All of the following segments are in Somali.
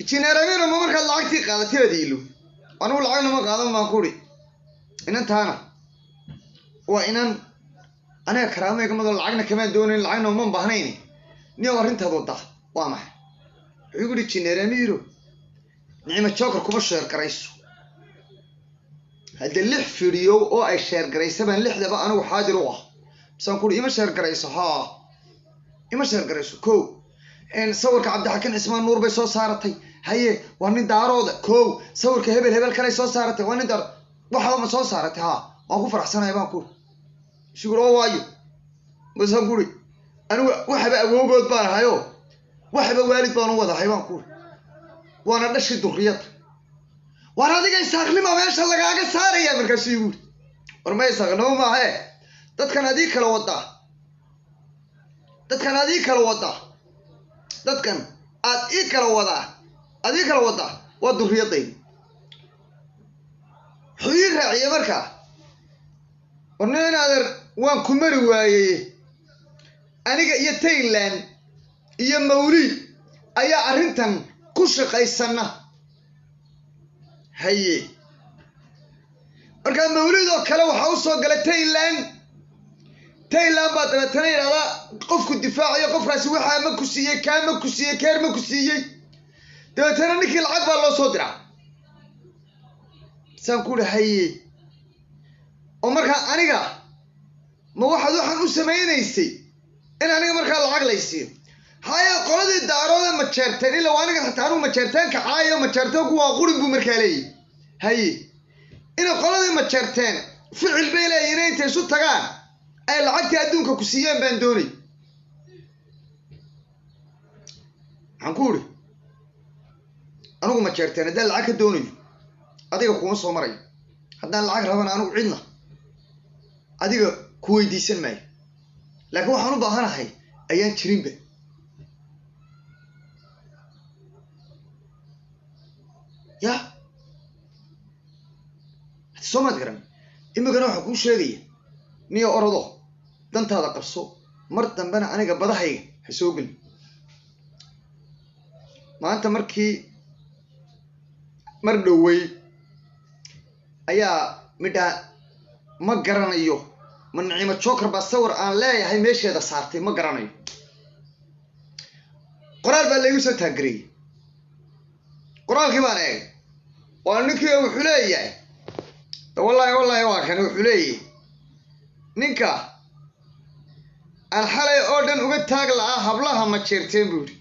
Injineer Amiiro, ma markaad lacagtii qaadatay baad iilow? Anigu lacagna ma qaadan baan ku uri. Inantaana waa inan aniga karaameyga mado, lacagna kamaan doonayn, lacagna uman baahnayn. Niyow, arrintaad waddaa waa maxay? Wuxuu igu yidhi, Injineer Amiiro, Nicmo Joker kuma share garayso. Hadda lix video oo ay share garaysa baan lixdaba anigu xaadir u ah. Misaan ku uri, ima share garayso? Haa, ima share garayso. Ko sawirka Cabdixakiin Cismaan Nuur bay soo saaratay. Haye, waa nin Daarooda. Ko sawirka hebel hebel kaley soo saaratay, waa nin Daar. Waxba ma soo saaratay? Haa, waan ku faraxsanahay baan ku uri. Isugur oo waayo, masaan ku uri, anigu waxaba awoogood baan ahayo, waxaba waalid baan u wadahay baan ku uri, waana dhashii durriyadda. Waar, adiga Isaaqnima meesha lagaaga saaraya. Markaasuu igu yiri, war ma Isaaqnimo maahe, dadkan adii kala wadaa, dadkan adii kala wadaa, dadkan aad ii kala wadaa, adii kala wadaa waa durriyadaydi. Wuxuu ii raaciyey markaa, war nin adeer, waan ku mari waayey. Aniga iyo Tayland iyo Mawliid ayaa arrintan ku shaqaysana. Haye, markaa Mawliid oo kale waxaa usoo galay Tayland. Tayland baa dabeetana yidhahdaa qofku difaacayo, qofkaasi waxaa ma ku siiyey, kaa ma ku siiyey, keer ma ku siiyey? Dabeetana ninkii lacag baa loo soo diraa. Saan ku uri, haye, oo markaa aniga ma waxaad waxaan u samaynaysay in aniga markaa lacag laysiiyo? Haya, qoladii Daaroode Majeerteen, ila waa aniga xataa anugu Majeerteenka caayo, Majeerteenku waa qurin buu markaa leeyahy. Haye, inay qoladii Majeerteen ficil bay leeyihin, intay isu tagaan ay lacagtii adduunka ku siiyeen baan doonay. Maxaan ku uri, anigu Majeerteen haddaan lacag ka doonayo adiga kuma soo marayo. Haddaan lacag rabana anigu cidna adiga ku weydiisan maayo, laakiin waxaan u baahanahay ayaan jirinba. Ya hadi soo maad garan. Imikana waxaa kuu sheegaya, niyo orodo dantaada qabso, mar dambena aniga badahayga ha soo gelin. Maanta markii mar dhowey ayaa midhaa, ma garanayo, ma Nicimo Joker baa sawir aan leeyahay meesheeda saartay, ma garanayo. Qoraal baa laygu soo taagereeyey, qoraalkii baan eegay. Waa ninkii wuxuu leeyahay, wallahi wallahi waa kan wuxuu leeyahay, ninka aan xalay oo dhan uga taag la'aa hablaha ma jeerteen buu yidhi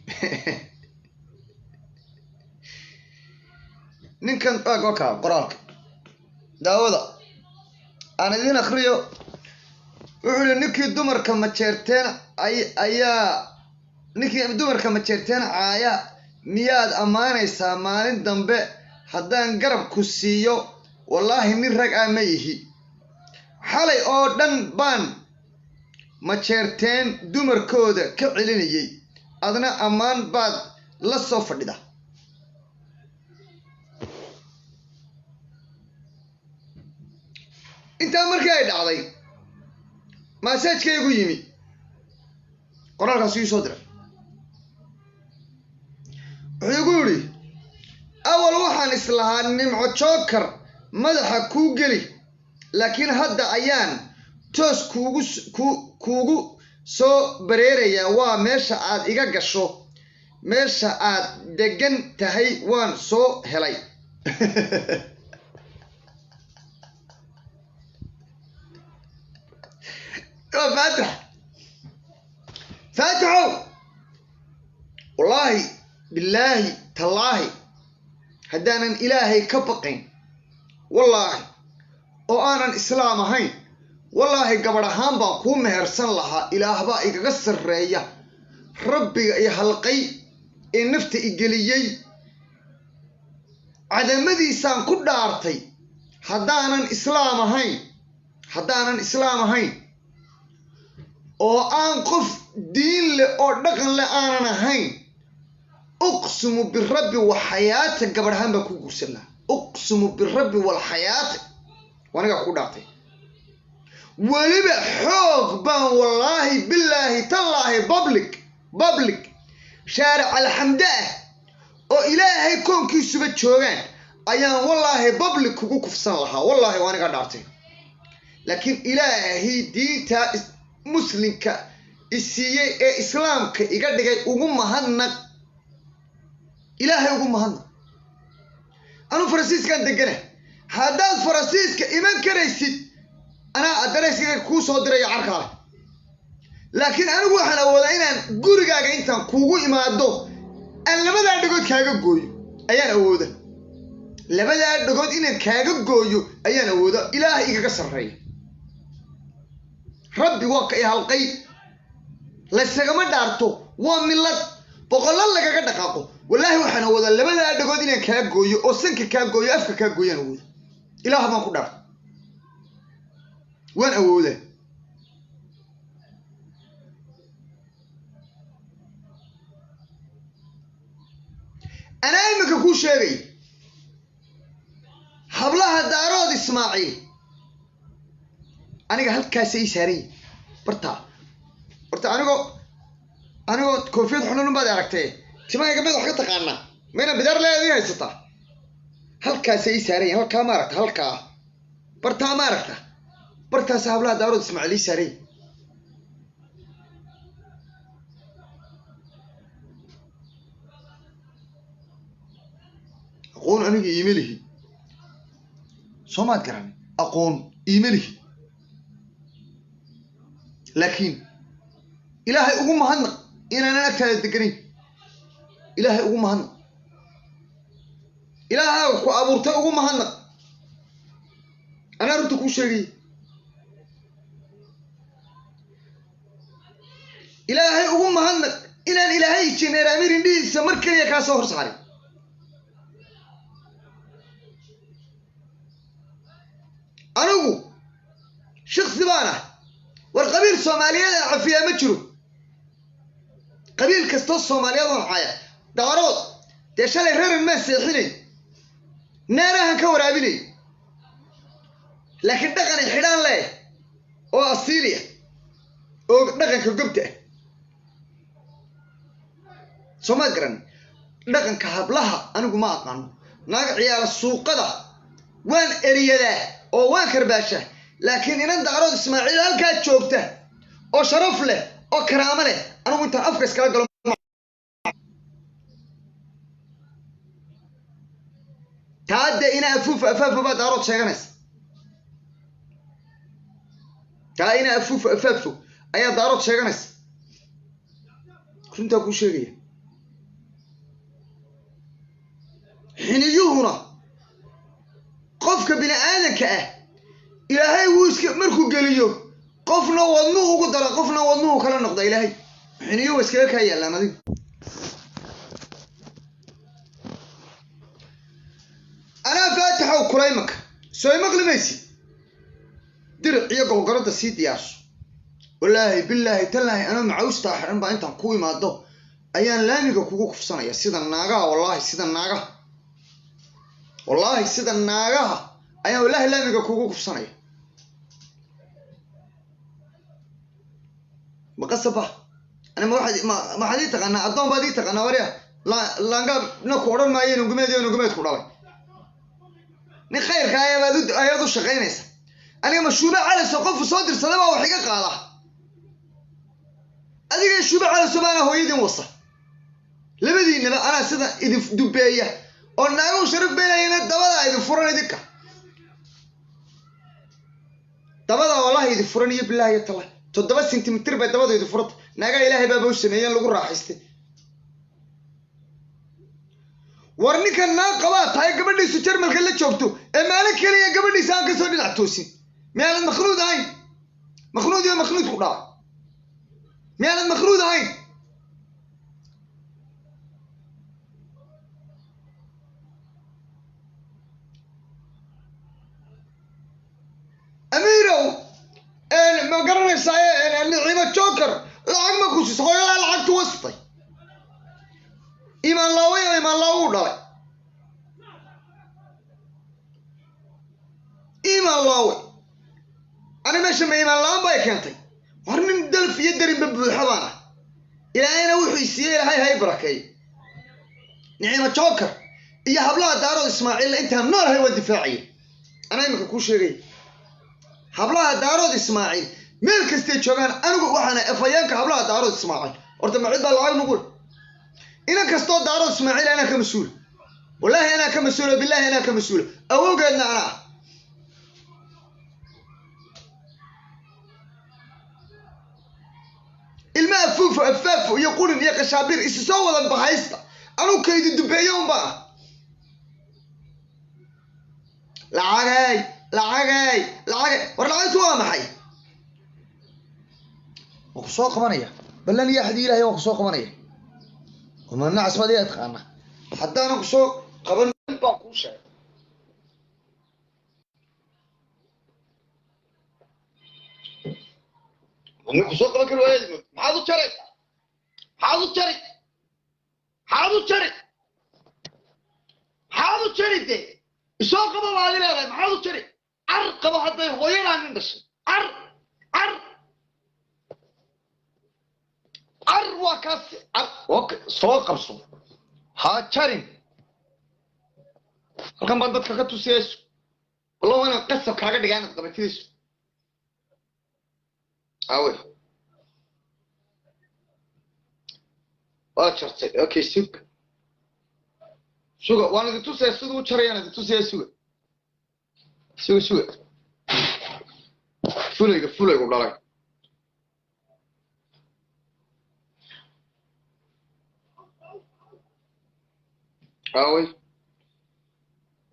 ninkan. Oka qoraalka daawada aan idin akriyo. Wuxuu yihi, ninkii dumarka Majeerteen ay ayaa, ninkii dumarka Majeerteen caaya miyaad ammaanaysaa? Maalin dambe haddaan garab ku siiyo, wallaahi nin rag ah ma ihi. Xalay oo dhan baan Majeerteen dumarkooda ka celinayay, adna ammaan baad la soo fadhida. Intaa markii ay dhacday, message-kaygu yimi, qoraalkaas ii soo diray. Wuxuu igu yidhi, awal waxaan islahaa Nimco Joker madaxa kuu geli, laakiin hadda ayaan toos kuugu kuugu soo bareerayaa. Waa meesha aad iga gasho, meesha aad degan tahay waan soo helay. Waa Faatix. Faatixow, wallaahi bilaahi tallaahi, haddaanan Ilaahay ka baqayn, wallaahi oo aanan Islaam ahayn, wallaahi gabadh ahaan baan kuu mehersan lahaa. Ilaahbaa igaga sarreeya, Rabbiga iyo halqay ee nafta igeliyey cadamadiisaan ku dhaartay, haddaanan Islaam ahayn, haddaanan Islaam ahayn oo aan qof diin leh oo dhaqan leh aanan ahayn, uqsimu birabbi waxayaata, gabadh ahaan baan kuu guursan lahaa. Uqsimu birabbi walxayaata, anigaa ku dhaartay. Weliba xoog baan, wallaahi bilaahi tallaahi, public shaaric Alxamde ah oo oo Ilaahay koonkiisuba joogaan ayaan wallaahi public kugu kufsan lahaa, wallaahi waa aniga dhaartay. Laakiin Ilaahay diinta muslimka isiiyey ee islaamka iga dhigay ugu mahadnaq, Ilaahay ugu mahadnaq. Anuu Faransiiskaan degana, haddaad Faransiiska iman karaysid anaa adareyskaga kuu soo dirayo carkaale, laakiin anigu waxaan awoodaa inaan gurigaaga intaan kuugu imaado aan labadaa dhagood kaaga gooyo ayaan awooda, labadaa dhagood inaan kaaga gooyo ayaan awooda. Ilaahay igaga sarreeya, Rabbi waa ka i halqay, laysagama dhaarto, waa milad boqollo lagaga dhaqaaqo. Wallaahi waxaan awoodaa labadaa dhagood inaan kaa gooyo oo sanka kaa gooyo, afka kaa gooyaan awooda. Ilaah baan ku dhaarto, waan awoodaa. Anaa iminka kuu sheegay hablaha Daarood Ismaaciil aniga halkaasay ii saaran yihin bartaa. Horta anigoo koofiyad xunun baad aragtee, timahayga mid wax ka taqaanaa mayna bidaar leedii haysataa, halkaasay ii saaran yihin, halkaa ma aragta, halkaa bartaa ma aragta, bartaasa hablaha Daarood Ismaaciil ii saaran yihin. Aqoon aniga iima lihi, soo maad garan, aqoon iima lihi, laakiin Ilaahay ugu mahadnaq inaanan agtaada deganayn. Ilaahay ugu mahadnaq, Ilaahaaga ku abuurtay ugu mahadnaq. Anaa runta kuu sheegaya, Ilaahay ugu mahadnaq inaan Ilaahay injineer Amiir indhihiisa mar keliya kaa soo hor saaray. Anigu shiksi baan ah, war qabiil Soomaaliyeed aan cafiyaa ma jiro, qabiil kastoo Soomaaliyeed waan caaya. Daarood dee shalay reeran maan seexinay, naarahan ka waraabinay, laakiin dhaqanay xidhaan leh oo asiiliya oo dhaqanka gobta ah, soo maad garan. Dhaqanka hablaha anigu ma aqaano, naag ciyaala suuqada waan eriyadaa oo waan karbaashaa, laakiin inan Daarood Ismaaciil halkaa joogta oo sharaf leh oo karaamo leh anigu intaan afka iskala galo taa dee ina afuuf afaafo baa Daarood sheeganaysa, taa ina afuuf afaafo ayaa Daarood sheeganaysa. Runtaa kuu sheegaya, xiniyuhuna qofka bini aadanka ah Ilaahay wuu iska markuu geliyo, qofna wadnuhu ugu dara, qofna wadnuhu kala noqda. Ilaahay xiniyuhu wa iskaga kaa yaallaan adigu. Anaa faatixow kulaymaka soo imaqli maysid, diric iyo golgoradda sii diyaarso. Wallaahi bilaahi tallaahi anoo macawstaa xidhan baa intaan ku imaado ayaan laamiga kugu kufsanaya sida naagaha, wallaahi sida naagaha, wallaahi sida naagaha ayaan wallaahi laamiga kugu kufsanaya. Maqasaba ani ma waxaad ma waxaad ii taqaanaa addoon baad ii taqaanaa? Warya laangaab na ku odhan maayo, nugumeed iyo nugumeed ku dhalay nin khayrka ayabaad ayaad u shaqaynaysa. Aniga ma Shuuba Calaso qofu soo dirsada baa wax iga qaada? Adiga Shuuba Calaso baana hooyadin wasa, labadiinaba anaa sida idin dubeeya oo naaguhu sharaf beenayana dabadaa idin furan, idinka dabadaa wallahi idin furan iyo bilaahi iyo tala 7 sentimitir bay dabada idin furanta. Naagaa Ilaahay baaba u sameeyeen lagu raaxaystay. War ninkan naag qabaa tahay gabadhiisu Jarmalka la joogto ee maalin keliya gabadhiisa aan kasoo dhinac toosin, miyaanad makhnuud ahayn? Makhnuud iyo makhnuud ku dhaca, miyaanad makhnuud ahayn? Amiirow ma garanaysaa Niciimo Joker lacag ma ku siiso? Hooyadaa lacagtu wastay, imaan laaway oo imaan laawuu dhalay, imaan laawe. Ani meesha ma imaan la-aan bay keentay? War nin dalf iyo darinba buuxa baan ah, Ilaahayna wuxuu isiiyey Ilaahay hay barakeeyo. Niciimo Joker iyo hablaha Daarood Ismaaciil intaan noolahay waan difaacaya. Anaa iminka kuu sheegay, hablaha Daarood Ismaaciil meel kastay joogaan, anigu waxaana afhayeenka hablaha Daarood Ismaaciil. Horta ma cid baa lacag nugu leh? Inan kastoo Daarood Ismaaciil anaa ka mas-uula, wallaahi anaa ka mas-uula, bilaahi anaa ka mas-uula, awowgeedna anaa ah. Ilma afuufo afaafo iyo qulin iyo qashaabir isu soo wada bahaysta, anuu kaydi dubeeyo unba ah. Lacagay, lacagay, lacagay, war lacagtu waa maxay? Waan ku soo qabanaya, ballan iyo axdi Ilahay waan ku soo qabanaya. Wama nacas baad iyaa taqaanaa? Haddaanan kusoo qaban baan kuu sheegay. Nin kusoo qaban kari waayad, maxaad u jaray? Maxaad u jari? Maxaad u jari? Maxaad u jari? Dee isoo qaba baad i leedahay, maxaad u jari? Car qabo hadday hooyadaa nin dhashay. Car, car, car, waa kaas. Car, okay, soo qabso, ha jarin. Halkan baan dadka ka tusiyayso, wallah waa inaan qasab kaaga dhigaa inaad qabatidayso. Awe, waa jartay. Okay, sug, suga, waan idin tusaya siduu u jarayaan idin tusaya. Suga, suga, suga. Fulayga, fulaygu dhalay. Aaway,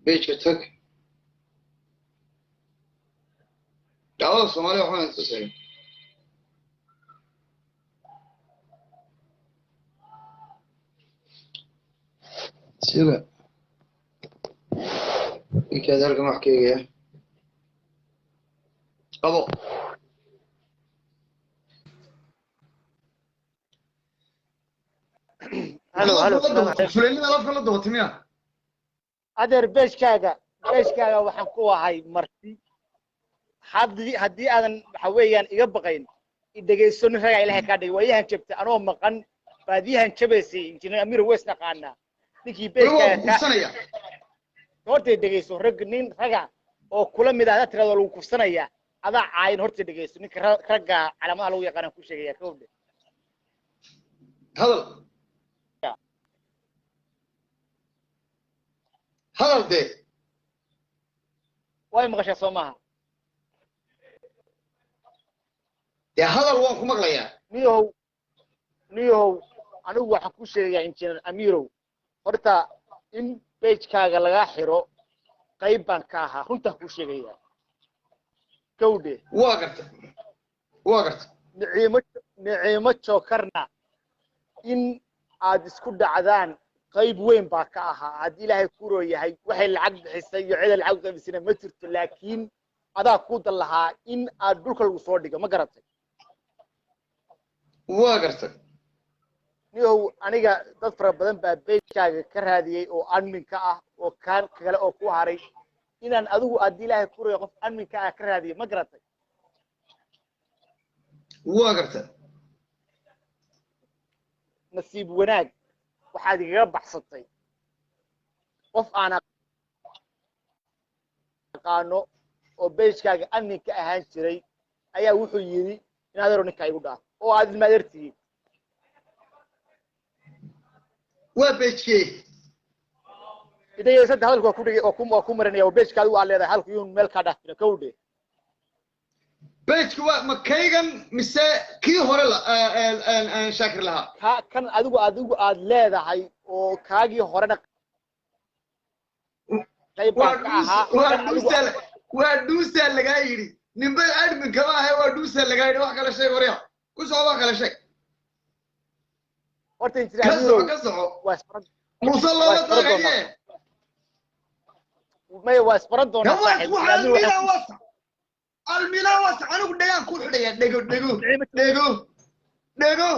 page-ka tag, daawada Soomaaliya waxaan idin tusaya. Suga, ninkaas halkan wax ka eegaya qabo. Halo, halo, salaam calaykum. Fulaynida lafka la dabatay miya? Adeer, page-kaaga waxaan ku ahay marti. Haddii aadan waxa weeyaan iga baqayn, i dhegayso. Nin ragaa Ilaahay kaa dhigay, waa ii hanjabtay anoo maqan baad ii hanjabaysay. Injineer Amiir weys naqaanaa ninkii weli waa page-kaaga ku ka kufsanaya. Horta i dhegayso. Rag, nin raga oo kula mid ah hadaad tirahdo lagu kufsanaya, adaa caayin. Horta dhegayso, ninka ragga calaamadaha lagu yaqaanaan ku sheegaya kowdhe. Hadal, hadal dee. Way maqashaa soo maaha? Dee hadal, waan ku maqlayaa. Niyahow, niyahow, anigu waxaan ku sheegayaa, injineer Amiirow, horta in page-kaaga lagaa xiro qayb baan ka ahaa, runtaan kuu sheegayaa kowdhe. Waa gartay, waa gartay. Niciimo, Niciimo Jokarna in aad isku dhacdaan qayb weyn baa ka ahaa. Haddii Ilaahay ku yahay, waxay lacag bixisay iyo cida lacag u qaybisayna ma jirto, laakiin adaa kuu dan lahaa in aad dhulka lagu soo dhigo, ma garatay? Waa gartay. Niyow, aniga dad fara badan baa page-kaaga ka raadiyey oo admin ka ah oo kaan kale oo ku haray inaan adigu haddii Ilaahay ku royo qof admin ka ah ka raadiyey, ma garatay? Waa gartay. Nasiib wanaag waxaad igaga baxsatay qof aan aqaano oo page-kaaga admin ka ahaan jiray ayaa wuxuu yidhi in adeero ninkaa igu dhaaf oo aad ilma adeertihiin. Waa page-kee? Idhageysanta, hadalku waa ku dhigay oo ku waa ku marinaya oo page-ka adigu aad leedahay, halku yuun meel kaa dhaafina kowdhe. Page-ka waa ma kaygan mise kii hore la Shaakir lahaa? Ka kan adigu aad leedahay oo kaagii horena qayb waa baan ka dhuus ahaa. Waa kan adigu dhuusaa, waa dhuusaa lagaa yidhi. Ninba admin kama ahe, waa dhuusaa lagaa yidhi. Wax kale sheeg, warya, ku soco, wax kale sheeg. Horta injineer ka soco Amiirow, ka soco. Waa isbaran Muuse waa looma isbaran doonaa. taagaye. Maya, waa isbaran doonaa saaxiib. Waxaa Injineer Amiirow, almila waxaan was almila was, anigu dhagaan ku xidhaya, dhego, dhego. Niciimo dhego, dhego.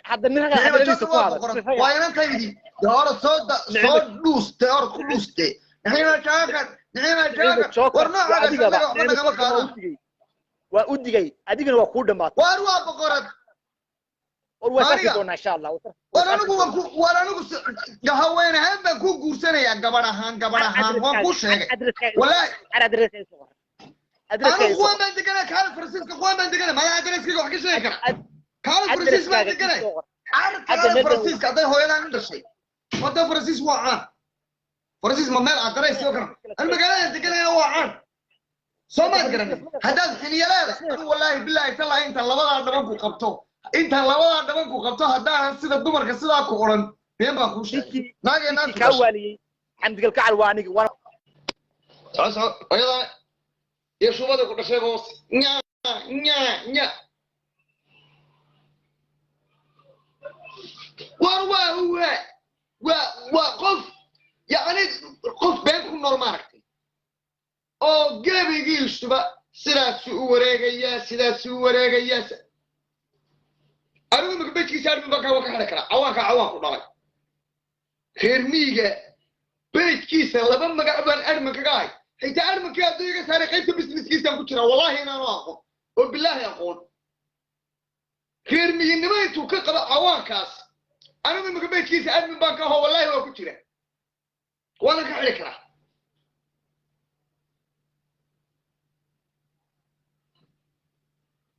Hadda nin ragaa Niciimo hadaladiisa Joker ku waa hadal boqorad nin ragaa. Waa inantaydii. Dee orod soo Niciimo soo dhuus, dee orod ku dhuuste. Niciimo Joker, Niciimo Niciimo Joker, Joker war waa noocaagaas adigaba annaga waxba Niciimo nagama Joker waa qaadaan. u digay, waa u digay, adigana waa kuu dhamaatay. Waar waa boqorad. War waa arki doonaa insha Allah. War anigu waan ku war anigu haween ahaan baan ku guursanayaa, gabadh ahaan, gabadh ahaan waan ku sheegay. Wallahi anigu kuwan baan deganaa, kaala Faransiiska kuwan baan deganaa, maya adreskayga wax ka sheegi kara. Kaala Faransiis baan deganay. Kaala Faransiiska hadday hooyadaan u dhashay. Wadda Faransiis waa caan. Faransiis ma meel adres oo kale. Anu magaalada deganaya waa caan. Soo maad garanay. Haddaad xiniya leedahay, anu wallaahi billaahi tallaahi intaan labadaa dhaban ku qabto, intaan labadaa dhaban ku qabto, haddaanan sida dumarka sidaa ku odhan, been baan kuu sheegay. Naagee naag kaa waaliyey Xamdigal Kacal waa aniga waan soco soco ayadaa iyo shubada ku dhashay boos nya nya nya. War waa qof, yacni qof been ku nool maaragtay, oo gebigiisuba sidaasuu u wareegayaa, sidaasuu u wareegayaa. Anigu imika bejkiisa admin baan ka xidhi karaa. Cawaanka cawaan ku dhalay reer miyiga bejkiisa laba magac baan admin kaga ahay. Xitaa adminkii hadduu iga saaray qaybta businesskiisaan ku jiraa, wallahi inaanu aqoon oo bilaahi aqoon reer miyinimo intuu ka qabo cawaankaas. Anigu imika bejkiisa admin baan ka aho, wallahi waa ku jira, waana ka xidhi karaa.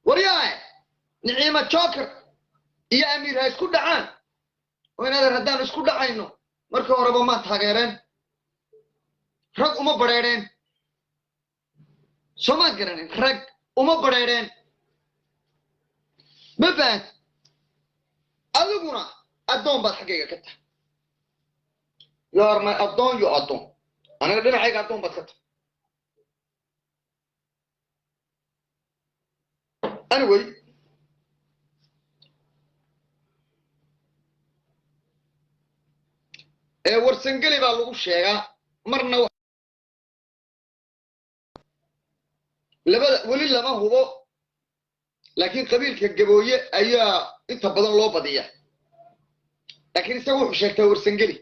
Waryaae Niciima Joker iyo Amiir ha isku dhacaan oo inadeer haddaan isku dhacayno markii horeba maa taageereen, rag uma badheedheen. Soo maad garanin, rag uma badheedheen. Ma fahant? Adiguna addoon baad xaggayga ka tahay. You are my addoon, you addoon. Aniga dhinacayga addoon baad ka tahay. Anyway, ee Warsangeli baa lagu sheegaa marna labada weli lama hubo, laakiin qabiilka Gabooye ayaa inta badan loo badiya, laakiin isaga wuxuu sheegtaa Warsangeli.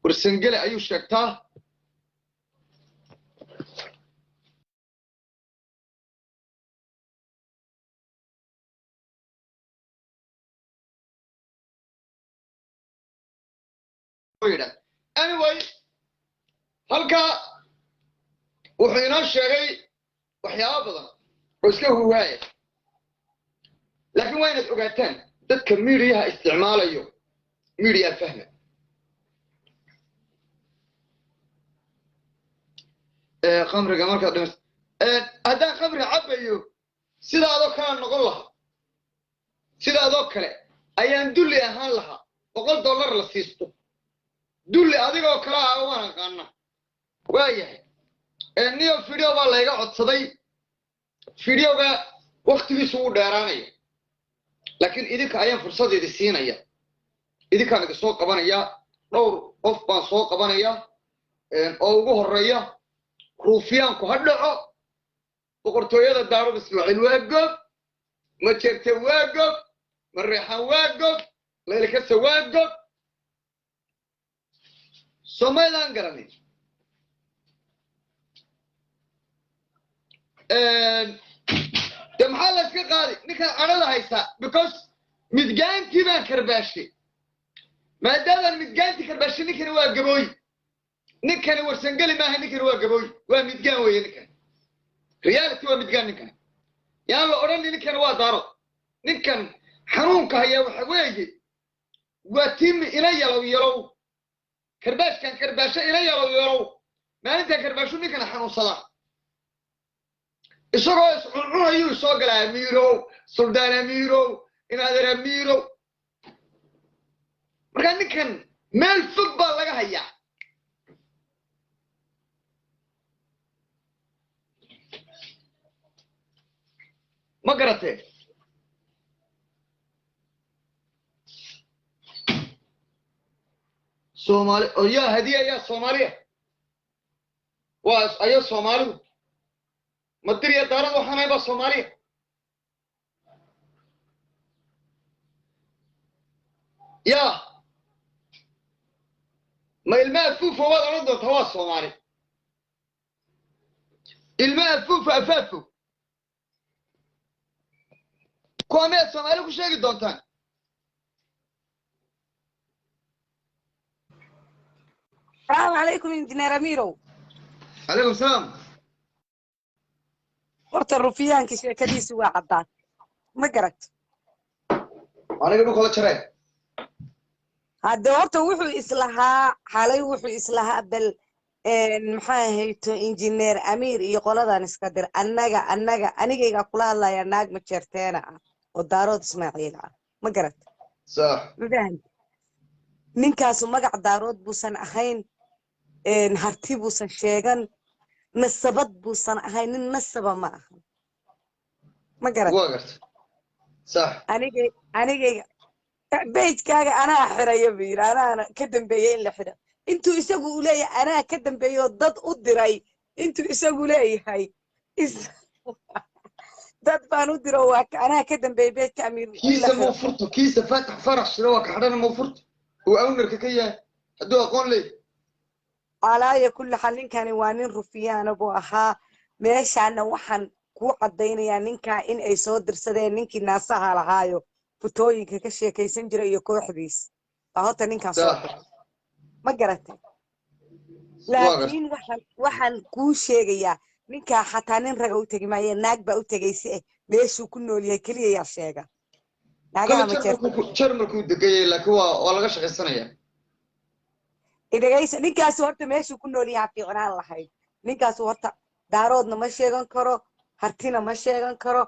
Warsangeli ayuu sheegtaa. Anyway, halkaa wuxuu inoo sheegay waxyaabo badan oo iska huwaaya, laakiin waa inaad ogaataan dadka miidiyaha isticmaalayo miidiya fahma. Khamriga markaad dhimas, haddaan khamri cabbayo sidaadoo kalea noqon lahaa, sidaadoo kale ayaan dulli ahaan lahaa, $100 la siisto dulli adigoo kale ah waan aqaana. Waayahay, niyo video baa layga codsaday, videoga waktigiisu wuu dheeraanaya, laakiin idinka ayaan fursadeedi siinaya, idinkaan idin soo qabanaya. Dhowr qof baan soo qabanaya oo ugu horeeya Ruufiyaanku ha dhaco. Boqortooyada Daarud Ismaaciil waa gob, Majeerte waa gob, Mareexaan waa gob, Laylkase waa gob. Somaydaan garanin de maxaa la iska qaadi ninkan cadhada haysaa? Because midgaantii baan karbaashay, maadaamaan midgaantii karbaashay. Ninkani waa Gabooyi, ninkani Warsangeli maaha, ninkani waa Gabooyi, waa midgaan weeye ninkani. Reality waa midgaan ninkani, yaan la odhanin ninkani waa Daaro. Ninkan xanuunka hayaa waxa weeye waa timi ina yalow yalow karbaashkan karbaasho ina yalow yalow maalintan karbaasho ninkana xanuunsadaa, isagoo iscuncunayuu soo galaa. Amiirow, Suldaan Amiirow, inaadeer Amiirow. Markaa ninkan meel fog baa laga hayaa. Ma garatee? Soomaali oo yaa hadiya yaa Soomaaliya waa ayo Soomaalidu madiriya daarad waxaan ahay baa Soomaaliya. Yaa ma ilma afuufo waad odhan doontaa waa Soomaali? Ilma afuufo afaafo. Kuwa miyaad Soomaali ku sheegi doontaan? السلام عليكم انجينير اميرو. Calaykum salaam. Horta rufiyaanka sheekadiisu waa caddaan, ma garat? Aniga dhulka la jareen. Hadde horta wuxuu islahaa xalay, wuxuu islahaa bal maxaa ahayto injineer Amiir iyo qoladan iska dir. Annaga anigaygaa kula hadlaya, naag ma jeerteena ah oo Daarood Ismaaciil ah, ma garat? Sax. Ma fahamti? Ninkaasu magac Daarood buusan ahayn, Harti buusan sheegan, nasabad buusan ahayn, nin nasaba ma ahan, ma garat? Waa garta, sax. Anigayga page-kaaga anaa xiraya buu yidhi, anaana ka dambeeyey in la xiro. Intuu isagu uu leeyahay anaa ka dambeeyey oo dad u diray, intuu isagu leeyahay dad baan u diro, waa anaa ka dambeeyey page-ka Amiir in la Kiisa xiro. Muu furto kiisa Faatax Farax Shire, waa ka xidhana, muu furto uu ownerka ka yahay hadduu aqoon leeyahay. Alaaya kulli xaal, ninkani waa nin rufiyaana buu ahaa. Meeshaana waxaan kuu caddaynayaa ninkaa in ay soo dirsadeen ninkii naasaha lahaayo futooyinka ka sheekaysan jiray iyo kooxdiis baa horta ninkaan soo diray, ma garatay? Waa garta. Laakiin waxaan kuu sheegayaa, ninkaa xataa nin raga u tegi maaye, naag baa u tegaysa eh. Meeshuu ku nool yahay keliya yaa sheega naagaha Kale ma jeerta. Jarmalkuu degayay, laakiin waa laga shaqaysanaya. Idhagaysa, ninkaasi horta meeshuu ku nool yahaa fiicnaan lahayd. Ninkaasu horta Daaroodna ma sheegan karo, Hartina ma sheegan karo,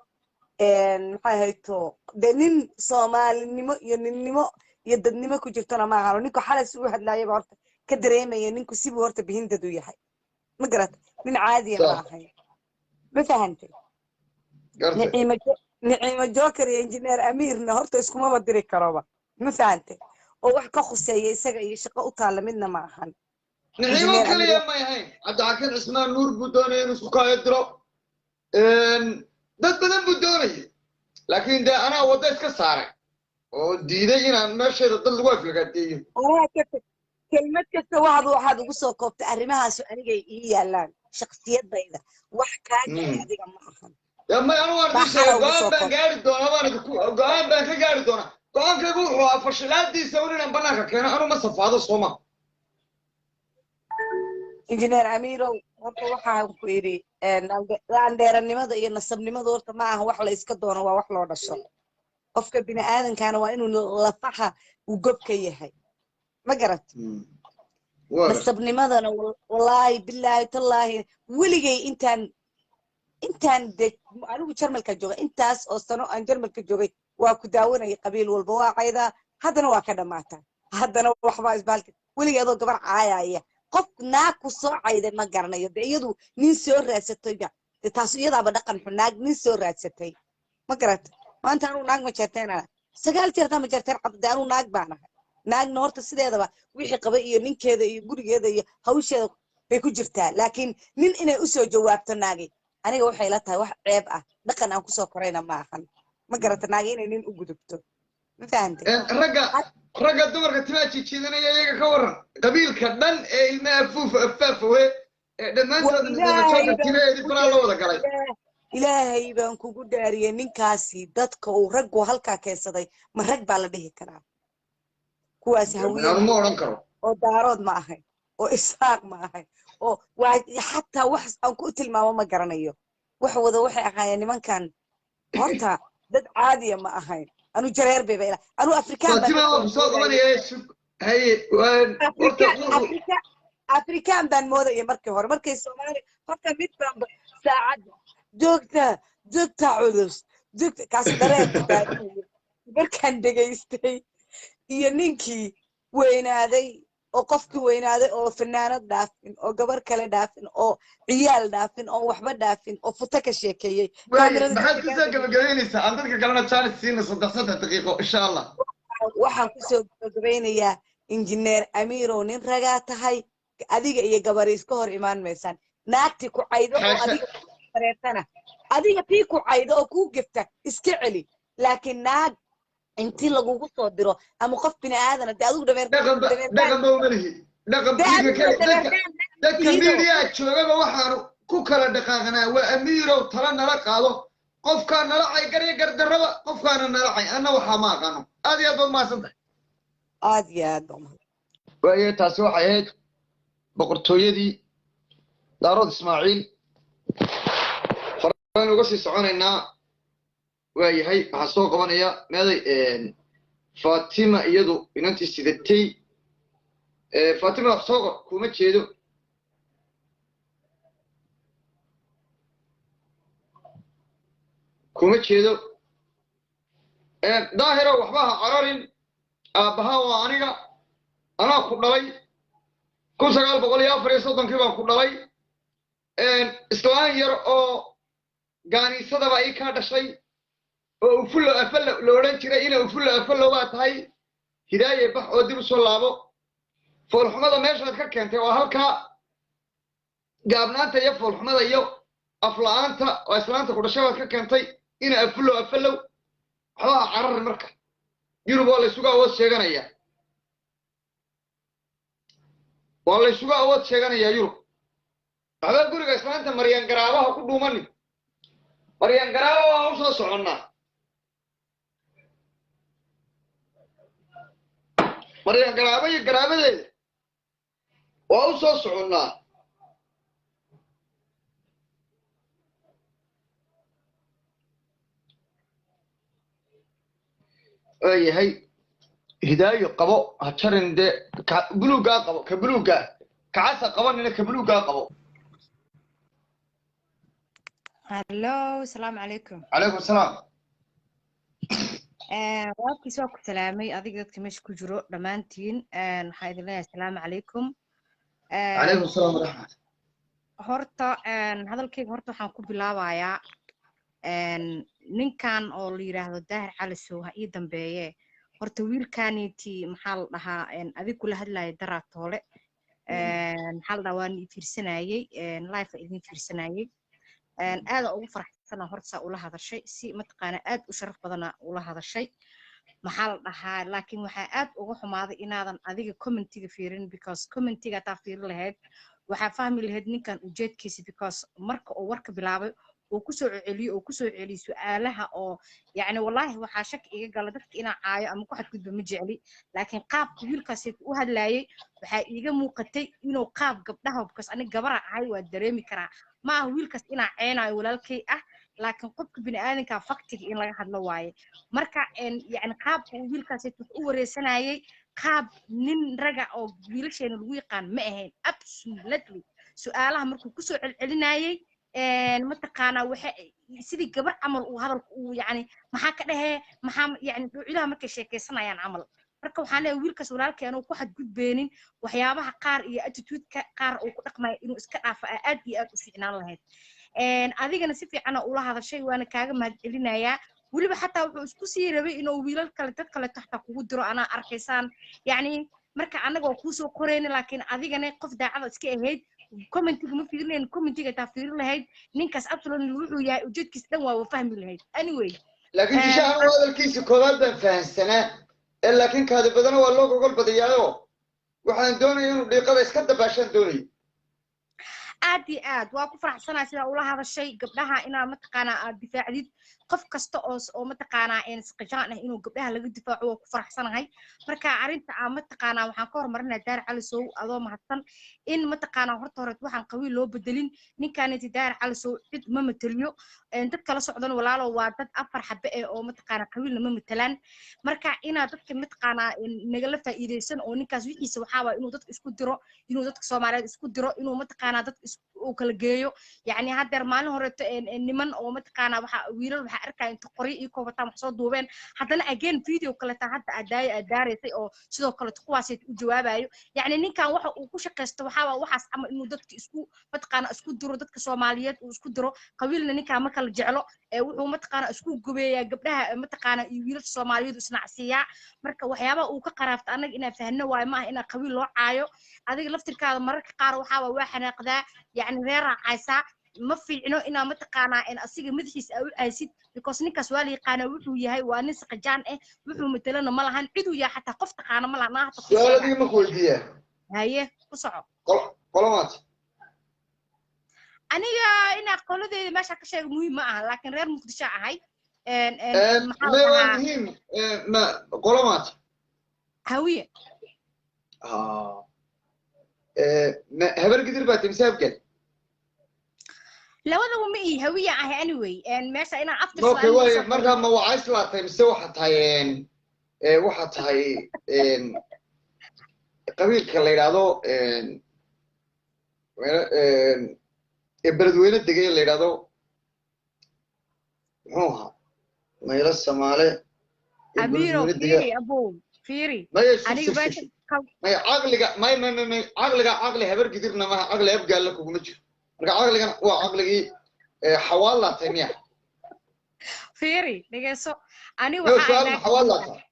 maxay ahayto, dee nin Soomaalinimo iyo ninnimo iyo dadnimo ku jirtona ma ahano. Ninku xalay si u hadlaayaba horta ka dareemaya ninku sibuu horta bihindad u yahay, ma garata? Nin caadiya ma ahayn, ma fahantay? Gartay. Niciimo Joker iyo injineer Amiirna horta iskumaba diri karoba, ma fahantay? Oo wax ka khuseeya isaga iyo shaqo u taalla midna ma ahan. Niciimo Injineer kaliya Amiir may ahayn, Cabdixakiin Cismaan Nuur buu doonaya inuu isku kaayo diro, dad badan buu doonayay, laakiin dee anaa wadda iska saaray oo diiday inaan meesheeda dad lagu aflagaadeeyo. Anaa ka kelmad kasta waxaad ugu soo koobtay arrimahaasu anigay ii yaalaan, shakhsiyadayda wax kaa galay adiga ma ahan. Ya may, anu waan Baa idin sheegay xalay ugu go-aan soo baan koobtay. gaari doonaa, baan idinku go-aan baan ka gaari doonaa. Go-aankaygu wuxuu ahaa fashilaadiisa un inaan banaanka keeno. Anu ma safaado sooma. Injineer Amiirow, horta waxaan ku idhi laandheeranimada iyo nasabnimadu horta ma aha wax la iska doono, waa wax loo dhasho. Qofka bini aadankana waa inuu lafaha uu gob ka yahay, ma garat? Waa gartay. Nasabnimadana wallaahi bilaahi tallaahi, weligay intaan de anigu Jarmalka jooga, intaas oo sano aan Jarmalka joogay, waa ku daawanayay. Qabiil walba waa caydaa, haddana waa ka dhammaataa, haddana waxbaa isbaalka. Weligay adoo gabar caayaya, qof naag ku soo cayday ma garanayo. De iyadu nin soo raadsatayba, de taas iyadaaba dhaqan xun, naag nin soo raadsatay, ma garata? Maanta anuu naag ma jeerteen, 9 jeertaa ma jeerteen cad. De anuu naag baan ahay. Naagna horta sideedaba wixii qaba iyo ninkeeda iyo gurigeeda iyo hawsheeda bay ku jirtaa, laakiin nin inay usoo jawaabto naagi, aniga waxay la tahay wax ceeb ah, dhaqan aan kusoo korayna ma ahan, ma garata? Naagi inay nin u gudubto, ma fahantay? Ragga dumarka timaa jiijiidanaya iyaga ka waran? Qabiilka dhan ee ilmaha afuuf afaafowe ee dhammaantood Ilaahay Joker baan timaheedii kugu faraa la wada galay. Ilaahay baan kugu dhaariyey, ninkaasi dadka uu raggu halkaa keensaday ma rag baa la dhihi karaa kuwaasi? Hawiye Anu ma odhan karo. Oo Daarood ma ahayn, oo Isaaq ma ahayn, oo waa xataa wax aan ku tilmaamo ma garanayo. Wax wada waxay ahaayeen nimankan horta dad caadiya ma ahayn. Anu jareer bayba ila anu Afrikaan baan Fatima, markii waa kusoo hore moodayay. qabanaya, sug haye, waan horta Afrikaan Afrikaan baan moodaya markii hore. Markay Soomaali horta mid baanba saacad joogta joogta culus joogta kaas dareenka daadinaya markaan dhegaystay, iyo ninkii weynaaday oo qofkii weynaaday oo fanaanad dhaafin oo gabar kale dhaafin oo ciyaal dhaafin oo waxba dhaafin oo futo ka sheekeeyey Waaye kaamirada maxaad dadka kusoo kaa gabagabaynaysaa? Aan dadka kalena chance siina 3 daqiiqo, insha Allah. Waxaan kusoo gabagabaynayaa, injineer Amiirow, nin ragaa tahay, adiga iyo gabari iska hor imaan maysaan. Naagti ku caydo oo Xaasha. adiga ku bareertana, adiga tii ku caydo oo kuu gefta iska celi, laakiin naag intii lagugu soo diro ama qof bini aadana, dee adigu dhameer Dhaqan ba dhameertaan dhaqan ba uma lihi dhaqan dee ninka adiguna kale dadka dhameertaan dadka tihido miidiyaa joogaba waxaanu ku kala dhaqaaqnaa waa Amiirow tala nala qaado. Qofkaa nala cay garya gardarraba, qofkaana nala cay, anna waxaa ma aqaano. Aad iyo aad baad mahadsan tahay. Aad iyo aad baa umahadsan. Waayo, taasi waxay ahayd boqortooyadii Daarood Ismaaciil. Horaan uga sii soconaynaa. Waayahay, waxaa soo qabanaya meeday Fatima, iyadu inantii sidatay. Fatima, wax soo qor, kuma jeedo. Kuma jeedo. Daahiro, waxba ha cararin. Aabbaha waa aniga, anaa ku dhalay. 1934-kii baan ku dhalay. Islaan yar oo gaaniisadaba ii kaa dhashay oo Ufullo Afallo la odhan jiray. Ina Ufullo Afallo baa tahay. Hidaaye, bax oo dib u soo laabo. Foolxumada meeshaad ka keentay waa halkaa, gaabnaanta iyo foolxumada iyo afla-aanta oo islaanta ku dhashay baad ka keentay. Ina Afullo Afallow, waxba ha cararin. Marka Yurub waa laysugu awood sheeganayaa, waa laysugu awood sheeganayaa Yurub. Waxba guriga islaanta Maryan Garaabaha ku dhuumanin. Maryan Garaaba waan u soo soconnaa. Maryan Garaaba iyo garaabadeeda waa u soo soconnaa. Waayahay, Hidaayo, qabo, ha jarin dee. Ka buluuggaa qabo, ka buluuggaa, kacasa qabanina, ka buluuggaa qabo. Hallo, asalaamu calaykum. Calaykum salaam. Walaalkiis, waa ku salaamay adiga, dadka meesha ku jiro dhammaantiin. Waxaan idin leeyahay asalaamu calaykum. Calaykum salaam waraxmat. Horta hadalkayga horta waxaan ku bilaabayaa ninkan oo la yiraahdo Daahir Calisow ha ii dambeeye. Horta wiilkaniti, maxaa la dhahaa, adig kula hadlaya daraatoole, maxaa la dhahaa, waan ii fiirsanayey live, idin fiirsanayey. Aada ugu faraxsana horta saa ula hadashay, si mataqaana aad u sharaf badana ula hadashay, maxaa la dhahaa. Laakiin waxaa aad uga xumaaday inaadan adiga commentiga fiirin, because commentiga hataa fiirin lahayd waxaa fahmi lahayd ninkan ujeedkiisa, because marka uu warka bilaabay uu kusoo celiyo uu kusoo celiyo su-aalaha oo yacni wallaahi waxaa shaki iga gala. Dadka inaa caayo ama ku xadgudbo ma jecli, laakiin qaabka wiilkaasi u hadlaayay waxaa iiga muuqatay inuu qaab gabdhaha, because aniga gabara ahay, waa dareemi karaa. Ma aha wiilkaas inaa ceenaayo walaalkay ah, laakiin qofka bini'aadanka faktiga in laga hadlo waaye. Marka yacni qaabka uu wiilkaasi wax u wareysanayay qaab nin raga oo wiilasheena lagu yaqaan ma ahayn, absolutely. Su-aalaha markuu kusoo celcelinayay, mataqaanaa, waxa sidii gabar camal uu hadalka uu yacni maxaa ka dhahee, maxaa yacni dhuucilaha markay sheekaysanayaan camal. Marka waxaan leeyahay wiilkaas walaalkay, anuu ku xadgudbeenin, waxyaabaha qaar iyo attitude-ka qaar uu ku dhaqmayo inuu iska dhaafo aa aad iyo aad u fiicnaan lahayd. Adigana si fiicana ula hadashay, waana kaaga mahadcelinayaa. Weliba xataa wuxuu isku sii rabay inuu wiilal kale, dad kaleeto xataa kugu diro, anaa arkaysaan. Yacni marka annaga waa kuusoo qorayna, laakiin adigana qof daacada iska ahayd, commentiga ma fiirinayn. Commentiga taa fiirin lahayd, ninkaas absolutely wuxuu yahay, ujeedkiis dhan waa fahmi lahayd anyway. Laakiin Jisha, anigu hadalkiisa koowaad baan fahansanaa ee, laakiin kaadi badana waa loo gogol badiyaayo. Waxaan doonaya inuu dhiiqada iska dabaashaan doonaya. Aad iyo aad waa ku faraxsanaa sidaa ula hadashay gabdhaha, inaa mataqaanaa aad difaacdid qof kasta oo mataqaanaa saqajaan ah, inuu gabdhaha laga difaaco waa ku faraxsanahay. Marka arrinta aan mataqaanaa waxaan ka horumarinaa, Daar Calisow, adoo mahadsan, in mataqaanaa horta hore waxaan qabiil loo bedelin. Ninkaaniti Daar Calisow cid ma mateliyo. Dad kala socdan walaalo waa dad afar xabe eh oo mataqaanaa qabiilna ma matelaan. Marka inaad dadka mataqaanaa nagala faa'iidaysan oo ninkaas wixiisa waxaa waaya inuu dadka isku diro, inuu dadka Soomaaliyeed isku diro, inuu mataqaanaa dadka uu kala geeyo. Yacni haddeer maalin horeeto niman oo mataqaanaa waxa wiilal waxaa arkaya inta qoryo iyo koobataan wax soo duubeen, haddana again video kaleta hadda aadaaya aad daaraysay oo sidoo kaleto kuwaasay u jawaabayo. Yacni ninkan waxa uu ku shaqaysto waxaa waa waxaas camal, inuu dadka isku mataqaanaa isku diro, dadka Soomaaliyeed uu isku diro. Qabiilna ninkan ma kala jeclo ee wuxuu mataqaanaa isku gubeeyaa gabdhaha mataqaanaa iyo wiilasha Soomaaliyeed uu isnacsiiyaa. Marka waxyaabaha uu ka qaraabta annaga inaan fahno waayo, maaha inaa qabiil loo caayo. Adiga laftirkaada mararka qaar waxaa waa xanaaqdaa, yacni reeraa caaysaa. Ma fiicno inaa mataqaanaa in asiga madaxiisa aa u caysid, because ninkaas waa la yaqaanaa wuxuu yahay, waa nin saqajaan ah, wuxuu matelana ma lahan, ciduu yahay xataa qof taqaana ma lahan. Naa hata ku Su-aal sheega. Adiga ma ku weydiiyaa? Haye, ku soco. Qolomaad. Aniga inaa qoladeeda meesha ka sheego muhiim ma aha, laakiin reer Muqdisho ahay. Maxaa Ma la waa dhahaa? Muhiim ma qolo maata? Hawiye. Ma Habar Gidir baa tahay mise Abgal? Labadaba ma ii, Hawiye ahay. Anyway, meesha inaa aftirso. Okay, waayo, markaa ma wacays laa tahay mise waxaa tahay waxaa tahay qabiilka la yidhaahdo ee Beledweyne degay la yidhaahdo, muxuu ahaa, Maylo Samaale ee Amiiro. Beledweyne dega? Fiiri abow, fiiri. Maya. Aniga meesha Maya, caqliga may may may may caqliga caqli Habar Gidirna maha, caqli Abgaalla kuguma jiro. Marka caqligan waa caqligii Xawaal laa tahay miya? Fiiri, dhegeyso, ani No. waxaa Su-aal, ma Xawaal laa tahay?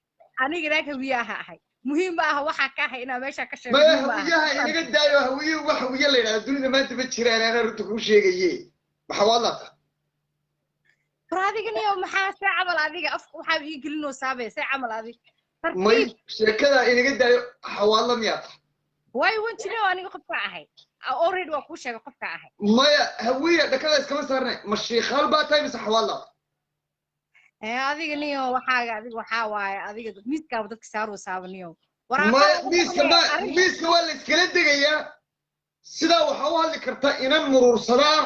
Aniga naag Hawiye aha ahay. Muhiim ma aha waxaa ka ahay inaa meesha ka sheego. Maya. Muhiim ma aha. Hawiyaha inaga daayo. Hawiye, wax Hawiye la yidhahda dunida maanta ma jiraan, anaa runta kuu sheegaye. Ma Xawaal laa tahay? War adiga niyo, maxaa see camal adiga afka waxaa ii gelinoosaabee? See camal adig? May. Tartiib. Sheekada inaga daayo. Xawaalla miyaa tahay? Way wanjino, aniga qofka ahay already waa kuu sheegay qofka ahay. Maya, Hawiye dhakada iskama saarnay. Ma Shiikhaal baa tahay mise Xawaal laa tahay? Ee adiga niyo, waxaaga adiga waxaa waaye adiga miiskaaba dadka saaroosaaba niyo. Maya, miiska ma miiska waa la iskala degayaa. Sidaa waxaa u hadli karta inan muruursada ah,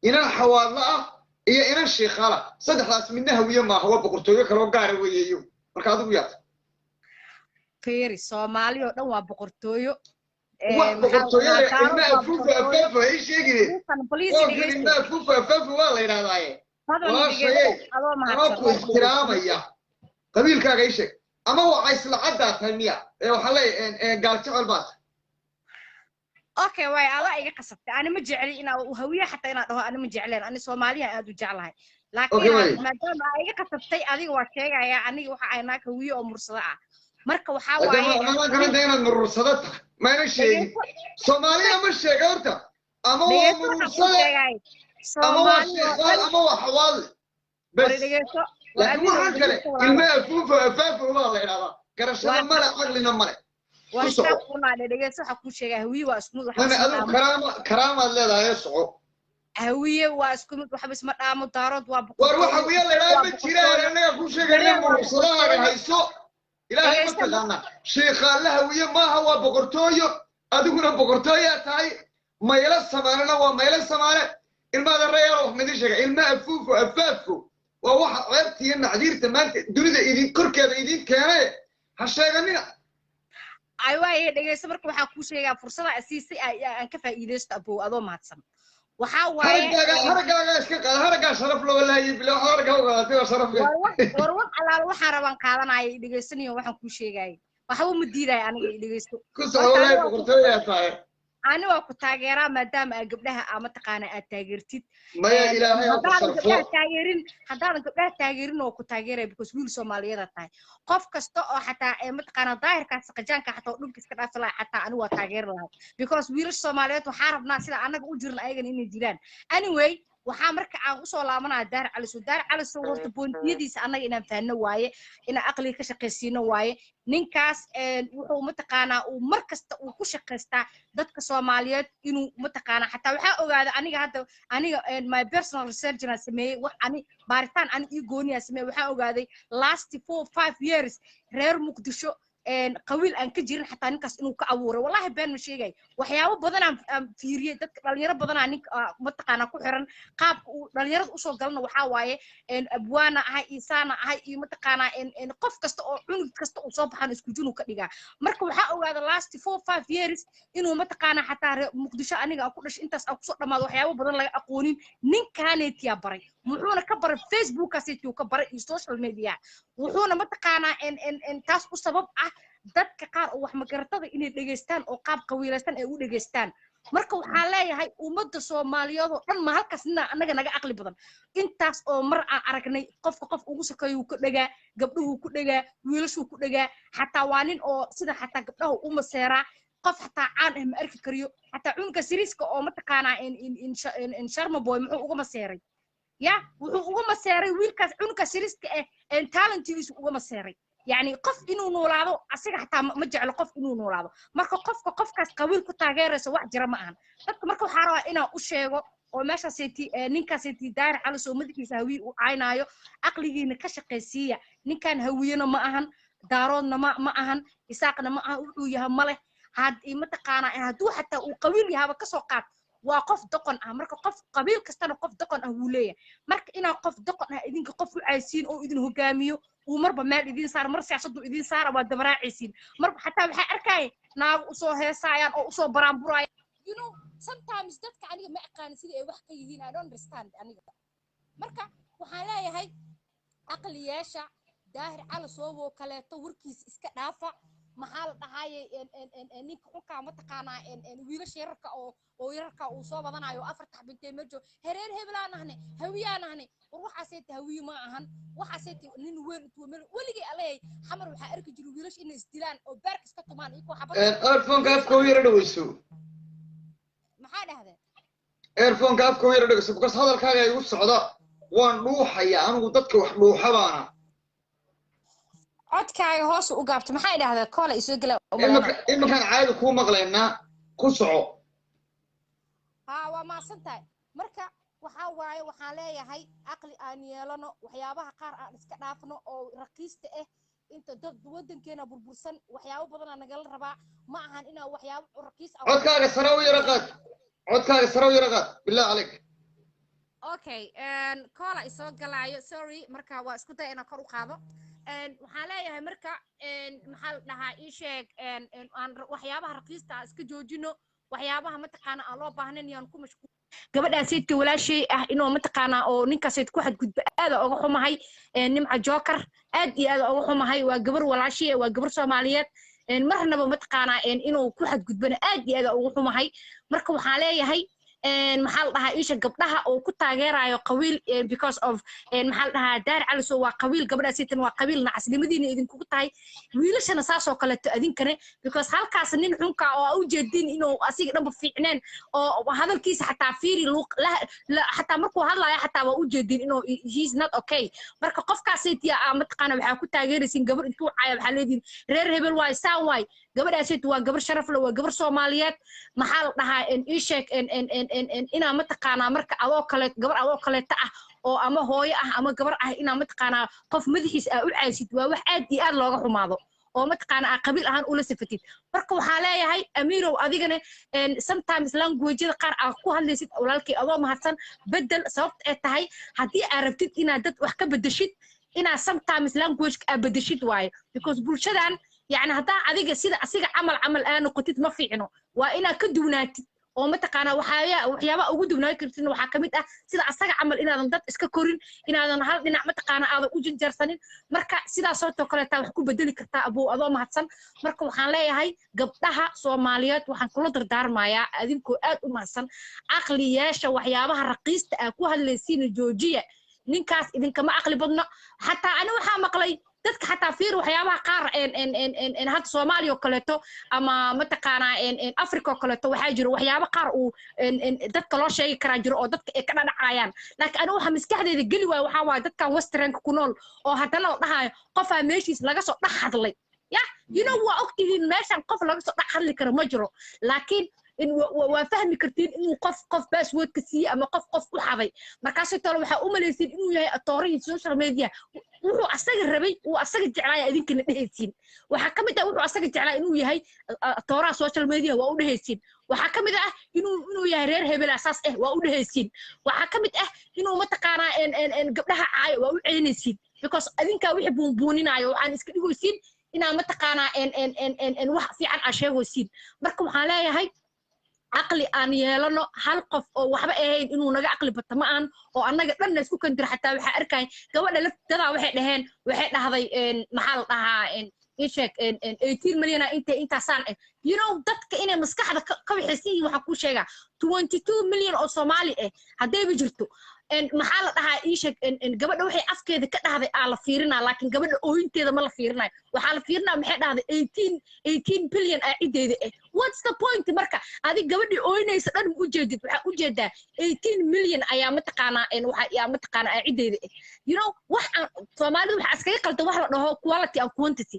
inan Xawaadla ah iyo inan Shiikhaala. Saddexdaas midna Hawiye maaha, waa boqortooyo kaloo gaara weeyeyo. Marka adigu yaa tahay? Fiiri, Soomaali oo dhan waa boqortooyo. Wax boqortooyo le ilma afuufa afaafa ha ii sheegine. Waa ilma afuufa afaafa waa la yidhahdaaye. Walaashaye, Adoo anoo ku ixtiraamaya, qabiilkaaga ii sheeg. Ama waa cayslacaddaa tahay miya? Ee waxaa leeyahay Gaal Jecel baa tahay. Okay, waay, adaa iga qasabtay. Ani ma jecli inaa Hawiye xataa inaa dhaho. Ani ma jecleen, ani Soomaaliya aad u jeclahay. Okay, Laakiin waay. maadaama aa iga qasabtay adiga, waa sheegayaa. Aniga waxa ay naag Hawiye oo Mursado ah. Marka waxaa waaye Amaan kamida inaad muruursado tahay mayna sheegin. Soomaaliya ma sheega horta. Ama waa Dhegeyso, waxaan kuu muruursade sheegay ama waa Soomaali oo Shiikhaal dhan ama waa Xawaadle war bes. Dhegeyso, war Laakiin adiga waxaan kale dhegeyso walaalo. ilma afuufa afaafa waa la yidhahdaa, garashada Waa male, caqlina male. War Ku soco. Istaaf unaadhe, dhegeyso, waxaa kuu sheegaya Hawiye waa isku mid, waxba Mame isma adigu dhaamo. Karaama karaamaad leedahay, soco. Hawiye waa isku mid, waxba isma dhaamo. Daarood waa War waxa boqortooyo, wiya la yidhahdaa waa ma jiraan. boqortooyo. Annaga kuu sheegayna Dareer waa murursadahaaga boqortooyo. hayso. Ilaahay ma Dhegeyso. taqaanaa Shiikhaalla Hawiye maaha, waa boqortooyo. Adiguna boqortooyaa tahay. Maylo Samaalena waa Maylo Samaale. Ilmaada rayaal, wax midin sheega: ilma afuufo afaafo waa waxa ceebta iyo nacdiirta maanta dunida idin korkeeda idin keenay. Ha sheeganina. Ay waaye, dhegeyso. Marka waxaa kuu sheegaa fursada siisay aan ka faa'iidaysto abow, adoo mahadsan. Waxaa waaye Haraggaaga, haraggaaga iska qaada. Haraggaa sharaf loo walaahi bila waxa haraggaa u qaadatay waa sharaf leh. War wax alaal waxaan rabaan qaadanaya. Dhegeysanayo, waxaan kuu sheegaya waxba ma diidaya aniga. Dhegeysto. Ku soco walaahi, boqortooyaa tahay. Ani waa ku taageeraa maadaama aa gabdhaha aa mataqaana aad taageertid. Maya, Ilaahay ha ku Haddaadan sharfo. gabdhaha taageerin, haddaadan gabdhaha taageerin oo ku taageeraya, because wiil Soomaaliyeed tahay. Qof kasta oo xataa ee mataqaana daahirkaas qajaanka xataa oo dhulka iska dhaafi lahaa xataa ani waa taageeri lahay, because wiilasha Soomaaliyeed waxaa rabnaa sida annaga u jirin ayagana inay jiraan. Anyway, waxaa marka aan usoo laabanaya Daar Calisow. Daar Calisow horta boontiyadiisa annaga inaan fahanno waaye, inaan aqliga ka shaqaysiino waaye. Ninkaas wuxuu mataqaanaa uu mar kasta uu ku shaqaystaa dadka Soomaaliyeed inuu mataqaanaa xataa waxaa ogaada aniga hadda aniga my personal research aan sameeyey, wax ani baaritaan ani ii gooniyaa sameeyey. Waxaa ogaaday last 4, 5 years reer Muqdisho qabiil aan ka jirin xataa ninkaas inuu ka abuuray. Wallahi been ma sheegay. Waxyaabo badan aan fiiriyey, dadka dhalinyaro badanaa ninka mataqaanaa ku xiran. Qaabka uu dhalinyarada usoo galana waxaa waaye abwaana ahay iyo saana ahay iyo mataqaanaa qof kasta oo cunug kasta uu soo baxaan isku jun uu ka dhigaa. Marka waxaa ogaada last 4, 5 years inuu mataqaanaa xataa reer Muqdisho aniga aan ku dhashay intaas aan kusoo dhamaado waxyaabo badan laga aqoonin ninkaaneetiyaa baray. Muxuuna ka baray? Facebookaasetiuu ka baray iyo social media. Wuxuuna mataqaanaa taas u sabab ah dadka qaar oo wax magaratada inay dhegaystaan oo qaab qabiilaysan ay u dhegaystaan. Marka waxaan leeyahay ummadda Soomaaliyeed oo dhan ma halkaas nina annaga naga aqli badan. Intaas oo mar aan aragnay qofka qof ugu sokeeyuu ku dhegaa, gabdhuhuu ku dhegaa, wiilashuu ku dhegaa. Xataa waa nin oo sida xataa gabdhaha u maseeraa. Qof xataa caan ah ma arki kariyo. Xataa cunuga siriiska oo mataqaanaa in Sharma Boy muxuu uga maseeray? Ya wuxuu uga maseeray wiilkaas cunuga siriiska ah talentigiisu uga maseeray. Yani qof inuu noolaado asiga xataa ma jeclo qof inuu noolaado. Marka qofka qofkaas qabiil ku taageeraysa wax jira ma ahan dadka. Marka waxaa rabaa inaan u sheego oo meeshaaseti ninkaaseti Daahir Calis oo madaxiisa Hawiye u caynaayo, caqligiina ka shaqaysiiya. Ninkan Hawiyena ma ahan, Daaroodna ma ahan, Isaaqna ma ahan, wuxuu yahay ma leh. Had mataqaanaa hadduu xataa uu qabiil yahaba kasoo qaad, waa qof doqon ah. Marka qof qabiil kastana qof doqon ah wuu leeyahay. Marka inaa qof doqon ah idinka qof u caysiin oo idin hogaamiyo, uu marba meel idin saara, mar siyaasaddu idin saara, waa dabaraacaysiin. Marba xataa waxaa arkaya naago usoo heesaayaan oo usoo baraanburayaan. Sometimes dadka aniga ma aqaanin sida ay wax ka yihiin. I don't understand aniga. Marka waxaan leeyahay aqliyeesha Daahir Cali Soobo kaleeto warkiisa iska dhaafa. Maxaa la dhahaaye, ninka xunkaa mataqaanaa wiilasha yararka oo yararka uu soo badanayo afarta xabintee mejo hereer hebelaan ahne, Hawiyaan ahne. War waxaasayta Hawiye ma ahan, waxaasayta nin weyn intuu meel weligay aleeyay. Xamar waxaa arki jiray wiilasha inay isdilaan oo beerka iska tumaan iyagoo xabad. Earphone-ka afka u yara dhaweyso. Maxaa dhahdeen? Earphone-ka afka u yara dhaweyso, because hadalkaaga igu socda, waan dhuuxaya anigu, dadka wax dhuuxa baana. Codkaaga hoos u gaabta. Maxay dhahdeen? Koola isoo gela. Imika iminkaan caadi kuu maqlaynaa, ku soco. Haa, waa maasan tahay. Marka waxaa waaye, waxaan leeyahay caqli aan yeelano, waxyaabaha qaar aan iska dhaafno oo raqiista ah. Inta dad waddankeena burbursan, waxyaabo badanaa nagala rabaa. Ma ahan inaa waxyaabo raqiis ah. Codkaaga sare u yara qaad, codkaaga sare u yara qaad, billah calayk. Okay, koola isoo galaayo, sorry. Marka waa isku daya inaan kor u qaado. Waxaan leeyahay marka, maxaa la dhahaa, ii sheeg, aan waxyaabaha raqiista aan iska joojino, waxyaabaha mataqaana aan loo baahnayn yaan ku mashquul. Gabadhaan sayidka walaashay ah inuu mataqaanaa oo ninkaas ku xadgudba aada uga xumahay. Nimca Joker aad iyo aad uga xumahay. Waa gabar walaashay, waa gabar Soomaaliyeed. Marnaba mataqaanaa inuu ku xadgudbana aad iyo aad uga xumahay. Marka waxaan leeyahay, maxaa la dhahaa, isha gabdhaha oo ku taageerayo qabiil because of, maxaa la dhahaa, Daar Caliso waa qabiil, gabadha sitan waa qabiil, nacasnimadiina idinkugu tahay. Wiilashana saasoo kaleeto adinkane, because halkaas nin xunka oo aa u jeedin inuu asiga dhanba fiicneen oo hadalkiisa xataa fiiri, xataa markuu hadlayo xataa waa u jeedin inuu he's not okay. Marka qofkaasaytiya aa mataqaana waxaa ku taageeraysin gabar intuu caaya, waxaa leedihin reer hebel waay, saan waay. Gabadhaasaytu waa gabar sharaf leh, waa gabar Soomaaliyeed. Maxaa la dhahaa, ii sheeg, inaa mataqaanaa marka adoo kale gabar adoo kaleeta ah oo ama hooyo ah ama gabar ah inaa mataqaanaa qof madaxiis aa u caysid waa wax aad iyo aad looga xumaado oo mataqaana aa qabiil ahaan ula sifatid. Marka waxaa leeyahay, Amiirow, adigana sometimes language-yada qaar aa ku hadlaysid, walaalkay, adoo mahadsan, bedel. Sababta ay tahay, haddii aa rabtid inaad dad wax ka bedeshid, inaad sometimes language aa bedeshid waaye, because bulshadan yani haddaa adiga sida asiga camal aa noqotid ma fiicno. Waa inaad ka duwnaatid oo mataqaanaa waxyaabaha ugu duwnaan kartidna waxaa ka mid ah sida asaga camal inaadan dad iska korin, inaadan hal dhinac mataqaanaa aadan u janjarsanin. Marka sidaasoo kaleetaa wax ku bedeli kartaa, abow, adoo mahadsan. Marka waxaan leeyahay gabdhaha Soomaaliyeed, waxaan kula dardaarmayaa, adinkoo aad u mahadsan, caqli yeesha, waxyaabaha raqiista aa ku hadlaysiina joojiya. Ninkaas idinkama caqli badno. Xataa ani waxaa maqlay dadka xataa fiir waxyaabaha qaar en hadda Soomaaliya oo kaleeto ama mataqaanaa en Africa oo kaleeto waxaa jiro waxyaabo qaar uu en dadka loo sheegi karaa jiro oo dadka ay ka dhadhacayaan. Laakiin aniga waxa maskaxdeyda geli waaya waxaa waaye dadkan westernka ku nool oo haddana la dhahayo qofaa meeshiis laga soo dhex hadlay. Ya waa ogtihiin meeshan qof laga soo dhex hadli karo ma jiro, laakiin in waa fahmi kartiin inuu qof passwordka siiyey ama qof u xaday. Markaasoo tole waxaa u malaysiin inuu yahay atoorihii social media. Wuxuu asaga rabay uu asaga jeclaaya idinkana dhehaysiin. Waxaa ka mid ah wuxuu asaga jeclaa inuu yahay atooraha social media, waa u dhehaysiin. Waxaa ka mid ah inuu yahay reer hebel asaas ah, waa u dhehaysiin. Waxaa ka mid ah inuu mataqaanaa en gabdhaha caayo, waa u ceynaysiin, because adinkaa wixii buunbuuninaayo waxaan iska dhigoysiin inaa mataqaanaa en en en en en wax fiican aa sheegaysiin. Marka waxaan leeyahay caqli aan yeelano. Hal qof oo waxba ahayn inuu naga caqli bato ma aan oo annaga dhanna isku kandiro. Xataa waxaa arkay gabadha laftadaa waxay dhaheen, waxay dhahday, maxaa la dhahaa, ii sheeg, 18 million inta intaasaan ah. Dadka inay maskaxda ka waxaysan yihiin waxaan kuu sheegaa 22 million oo Soomaali ah haddayba jirto. Maxaa la dhahaa, ii sheeg, gabadha waxay afkeeda ka dhahday aa la fiirinaa, laakiin gabadha ooyinteeda ma la fiirinayo. Waxaa la fiirinaa maxay dhahday, 18 billion aa ciddeeda ah. What's the point? Marka adig gabadhii ooynaysa dhan ma ujeedid, waxaa ujeedaa 18 million ayaa mataqaanaa, waxa yaa mataqaanaa aa ciddeeda ah. Wax aan Soomaalida waxaa iskaga qaldan wax la dhaho quality and quantity.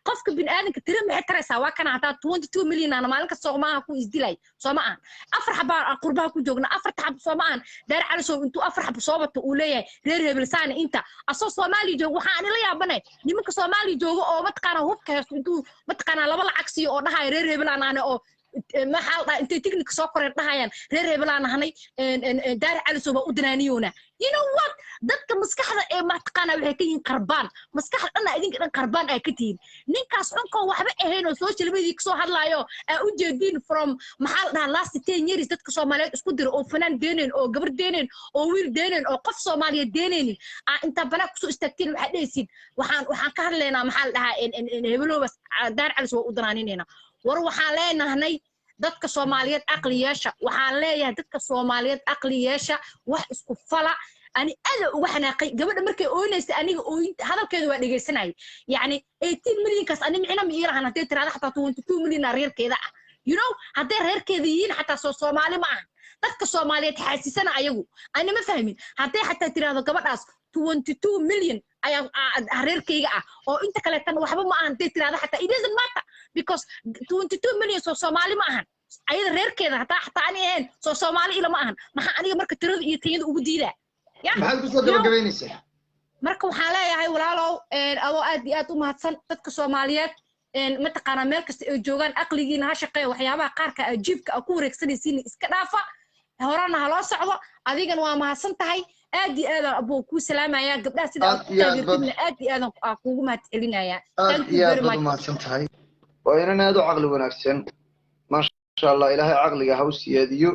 Qofka bini'aadanka tira maxay taraysaa? Waa kana hataa 22 million aana maalin kasta Soomaha ku isdilay. Soo ma ahan afar xabaa aan qurbaha ku joogna, afarta xab soo ma ahan Daar Calisow intuu afar xab soo bato uu leeyahay reer hebel saani inta asoo Soomaaliya joogo. Waxaan ila yaabanay nimanka Soomaaliya joogo oo mataqaanaa hubka haysto, intuu mataqaanaa laba lacag siiyo oo dhahayo reer hebel aan ahnay, oo maxaa la dhahaa, intay technic soo koreen dhahayaan reer hebel aan ahnay, Daar Calisow baa u danaaniyoona. You know what, dadka maskaxda ee mataqaanaa waxay ka yihiin qarbaan, maskaxda dhanna idinka dhan qarbaan aa ka tihiin. Ninkaas xunkoo waxba ahayn oo social media kasoo hadlaayo aa u jeediin from maxaa la dhahaa last 10 years dadka Soomaaliyeed isku dira, oo fanaan deenayn, oo gabar deenayn, oo wiil deenayn, oo qof Soomaaliyeed deenaynin, aa intaa banaan kusoo istaagtiin waxaad dhehaysiin waxaan ka hadlaynaa maxaa la dhahaa hebelowbas Daar Calis waa u danaaninayna. War waxaan leenahnay dadka Soomaaliyeed aqli yeesha. Waxaan leeyahay dadka Soomaaliyeed aqli yeesha, wax isku fala. Ani aada uga xanaaqay gabadha markay ooynaysa. Aniga ooyinta hadalkeeda waa dhegaysanayay. Yacni 18 millionkaas ani micna ma ii lahan hadday tiraada xataa 22 million aa reerkeeda ah. Hadday reerkeeda yihiin xataa soo Soomaali ma aha. Dadka Soomaaliyeed xaasisana ayagu ani ma fahmin. Hadday xataa tiraahdo gabadhaas 22 million ayaa reerkayga ah oo inta kaleetana waxba ma ahan, hadday tiraahdo xataa, it doesn't matter, because 22 million soo Soomaali ma ahan. Ayada reerkeeda hataa ani ahayn soo Soomaali ila ma ahan. Maxaa aniga marka tirada iyo tayada ugu diidaa? Maxaad kusoo gabagabaynaysaa? Marka waxaan leeyahay walaalow, adoo aad iyo aad u mahadsan, dadka Soomaaliyeed mataqaanaa meel kasta ay joogaan aqligiina ha shaqeeya. Waxyaabaha qaarka ajiibka a ku wareegsanaysiin iska dhaafa, horena ha loo socdo. Adigana waa mahadsan tahay, aad iyo aadaan abuu kuu salaamaya. Gabdhaha sida aad ku taageertidna aad iyo aadan kuugu mahad celinayaa. Aad iyo aad baad u mahadsan tahay. Waa inan aad u caqli wanaagsan, maasha Allah. Ilaahay caqliga ha u siyaadiyo.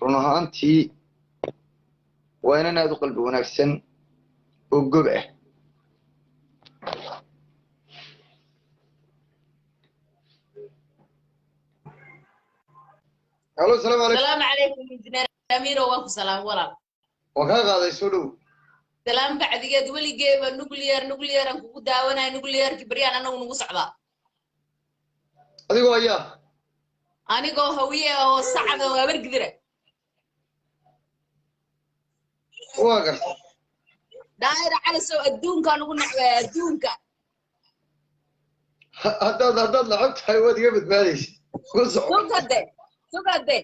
Run ahaantii waa inan aad u qalbi wanaagsan oo gob ah. Halo, asalaamu calaykum. Salaamu calaykum, injineer Amiiro, waan ku salaam walaal. Waan kaa qaaday, soo dhow. Salaam bacdigeed, weligeeba nuclear nuclear aan kugu daawanaya, nuclearki baryaan anagu nagu socdaa. Adigoo ayaa? Anigoo Hawiye oo Sacad oo Habargidira. Waa garta. Daahir Calisow adduunkaan ugu nacbaya adduunka. Haddaad lacag tahay waad iga badbaadaysa, ku soco. Sugade sugade,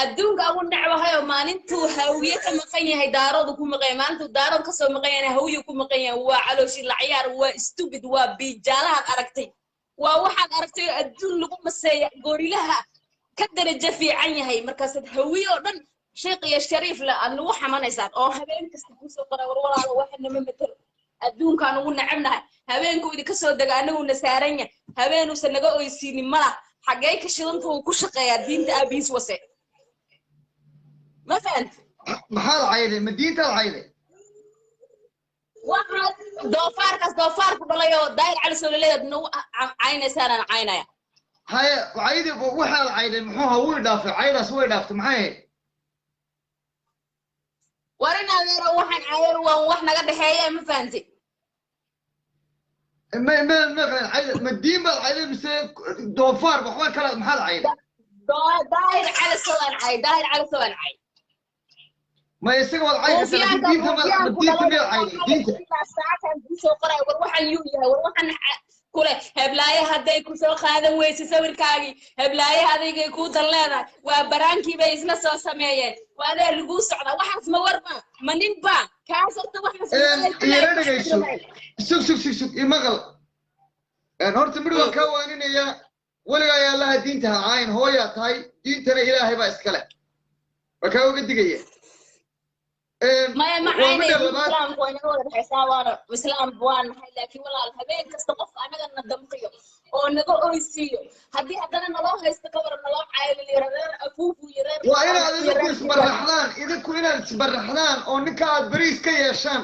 adduunka ugu necbahay oo maalintuu Hawiye ka maqan yahay Daaroodu ku maqan yahay, maalintuu Daarood kasoo maqan yahayna Hawiye ku maqan yahay. Waa calooshi lacyaar, waa stupid, waa biijaalahaad aragtay, waa waxaad aragtay oo adduun lagu maseeya goorilaha ka darajo fiican yahay. Markaasaad Hawiye oo dhan sheekh iyo shariif le aad nagu xamanaysaan oo habeen kasta kuusoo qora. War walaalo, waxa nama matalo, adduunkaan ugu necabnahay. Habeenku idinka soo dega anaguna saaran yahay, habeenuusan naga oysiinin malah. Xaggee ka shidanta uu ku shaqeeyaa? Diinta aabihiis wase, ma fahant? Maxaad cayday? Ma diintaad cayday? Waxaad doofaarkaas doofaarku dhalay oo Daahir Cali Sowlaleedaad nagu caynaysaanaan caynaya. Haye, caydi waxaad cayday muxuu ahaa? Way dhaafay caydaas, way dhaaftay, maxay ahayd? War in adeero, waxaan cayan waan wax naga dhexeeya, ma fahanti? Ma cayda, ma diin baad cayday mise doofaar waxba kale? Maxaad cayday? Daahir Cali Sowaan cay, Daahir Cali Sowaan cay. Ma isaga waad cay kartaa, laakiin diinta ma diinta miyaad cayday diinta? Saakaan kusoo qoray, war waxaan yuu yahay, war waxaan kule heblaaye hadday kusoo qaadan weyse sawirkaagii, heblaaye adaygay kuu dan leedahay, waa baraankii bay isla soo sameeyeen, waa adaa laguu socdaa. Waxaas ma warba ma nin ba kaas horta waxaas? Yara dhegayso, sug sug sug sug, imaqal. Horta midh waan kaa waaninayaa: weligaa ayaa Allaha diinta ha caayin. Hooyaa tahay, diintana Ilaahay baa iska leh, waa kaa uga digaya. Maya, ma caynay, islaamku waa inaga wada dhexaysaa, waana islaam waan nahay. Laakiin walaal, habeen kasta qofka anaga na damqiyo oo naga oysiiyo, haddii haddana naloo haysto ka waran, naloo caayo, reer afuufu iyo reer Waa inaad idinku isbaraxdaan, idinku inaad isbaraxdaan oo ninka aad beriis ka yeeshaan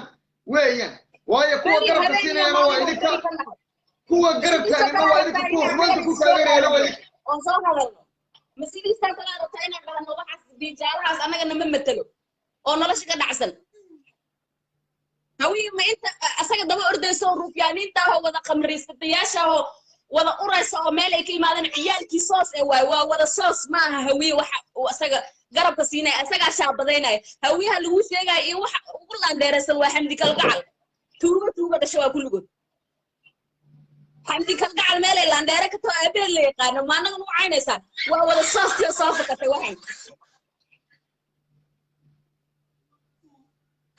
weeyaan. Waayo kuwa garabka siinayana waa idinka, kuwa garab taaganna waa idinka, kuwa xumaanta ku taageerayana waa idinka. Oon soo hadalno, ma sidiisaa kala rabtaa inaan dhahno waxaas biijaalahaas annaga nama matelo? Oo nolosha ka dhacsan. Hawiye ma inta asaga daba ordayso oo rufyaaniinta ah oo wada khamriysatayaasha oo wada uraysa oo meel ay ka yimaadeen ciyaalkii soos ee waay, waa wada soos. Ma aha hawiye waxa uu asaga garabka siinaya, asagaa shaabadaynaya. Hawiyaha lagu sheegaya iyo waxa ugu laandeeraysan waa Xamdi Kalgacal. Tuugo tuugo dhasha waa kulligood. Xamdi Kalgacal meelay laandheere ka too aabaheed la yaqaano, ma annaga nugu caynaysaan? Waa wada soostiyo soo fakatay. Waxan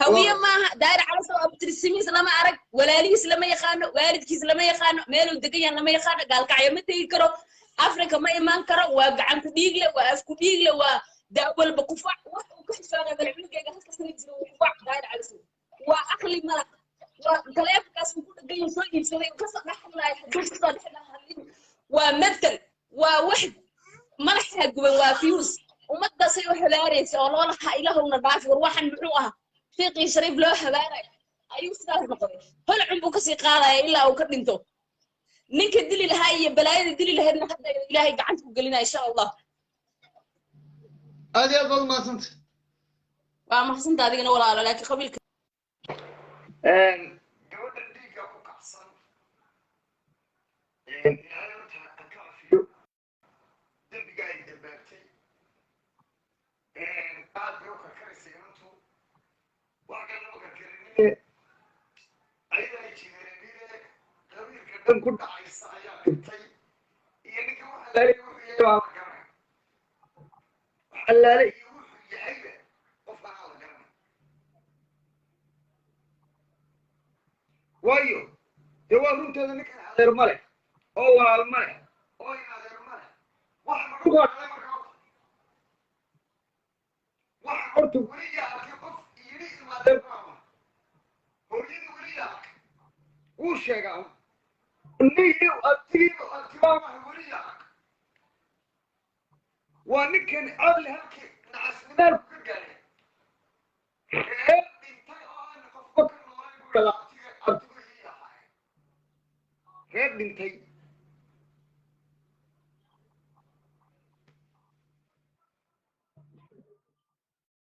hawiye maaha. Daari Calasow abtirsimiis lama arag, walaalihiis lama yaqaano, waalidkiis lama yaqaano, meeluu degan yahay lama yaqaano. Gaalkacyo ma tegi karo, Africa ma imaan karo. Waa gacan ku dhiigle, waa af ku dhiigle, waa daawalba kufac. Wax uu ka xishoonaya bal cunugeyga halka sana jiro uu kufac. Daari Calasow waa aqli malaq, waa taleefonkaas uu ku dhegan yahay soo iibsaday uu kasoo dhex hadlayo. Hadduu kasoo dhex hadlin waa matal, waa wax madaxa guban, waa fuse. Ummaddaasay u habaaraysa oo loo lahaa Ilaahowna dhaafi. War waxan muxuu ahaa? Fiiqii Shariif loo habaarayo ayuu sidaas noqday. Holcun buu kasii qaadaya ilaa uu ka dhinto. Ninka dili lahaa iyo balaayada dili lahaydna hadda Ilaahay gacanta ku gelinaya, insha Allah. Aad iyo aad baad umahadsanta. Waa mahadsantaa adigana walaalo, laakiin qabiilka gabadha dhiigga ku kacsan, Ilaahay horta ha ka cafiyo dembiga ay dambaabtay. Aad bay u karkaraysa inantu, wax kale lama karkarinine, ayada ay jireerine qabiilka dhan ku dhacaysa ayaa dhintay iyo ninka wax allaale wuxuu yahay baa la garanay. Wax allaale iyo wuxuu yahayba qofka aan la garanay, waayo dee waa runteeda. Ninkan adeer ma leh oo walaal ma leh oo in adeer ma leh. Wax maxuu dhalay marka horta? Waxa horta weli yaa arkay qof yidhi ilma adeer ma hooyadii? Weli yaa arkay wuu sheegaa nin yidhi abtigiiba abtibaa? Weli yaa arkay? Waa ninkan caqli halkii nacasnimaalku ka gaaray. Reer dhintay oo aan qofba ka noolayn buu dhalaa. Abtiga abtigu ii ahaayeen reer dhintay.